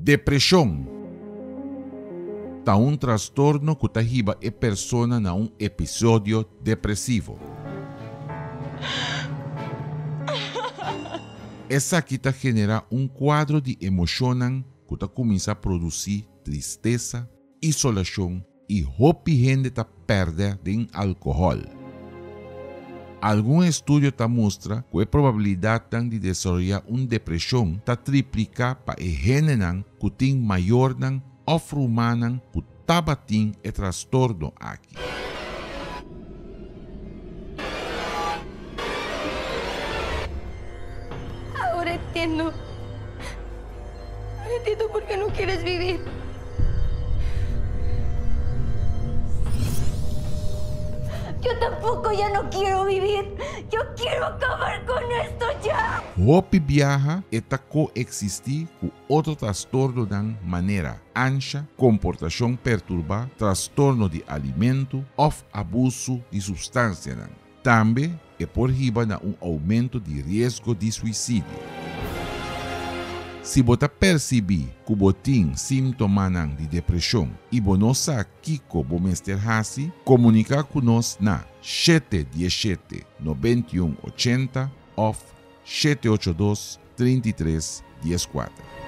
Depreshon ta un trastorno ku ta hiba e persona na un episodio depresivo. Esaki ta generá un kuadro di emoshonnan ku ta kuminsá produsí tristesa, isolashon i hopi hende ta pèrdè den alkohòl. Algun estudio ta mustra ku e probabilidatnan di desaroyá un depreshon ta tripliká pa e hendenan ku tin mayornan òf rumannan ku tabatin e trastorno aki. Ahora entiendo. Ahora entiendo por qué no quieres vivir. Yo tampoco ya no quiero vivir. Yo quiero acabar con esto ya. Hopi biaha e ta koeksistí ku otro trastornonan manera ansha, komportashon perturbá, trastorno di alimentu òf abusu di supstansianan. Tambe e por hiba na un oumento di riesgo di suisidio. Si bo ta persibí ku bo tin símtomanan di depreshon i bo no sa kiko bo mester hasi, komuniká ku nos na 717 91 80 òf 782 33 14.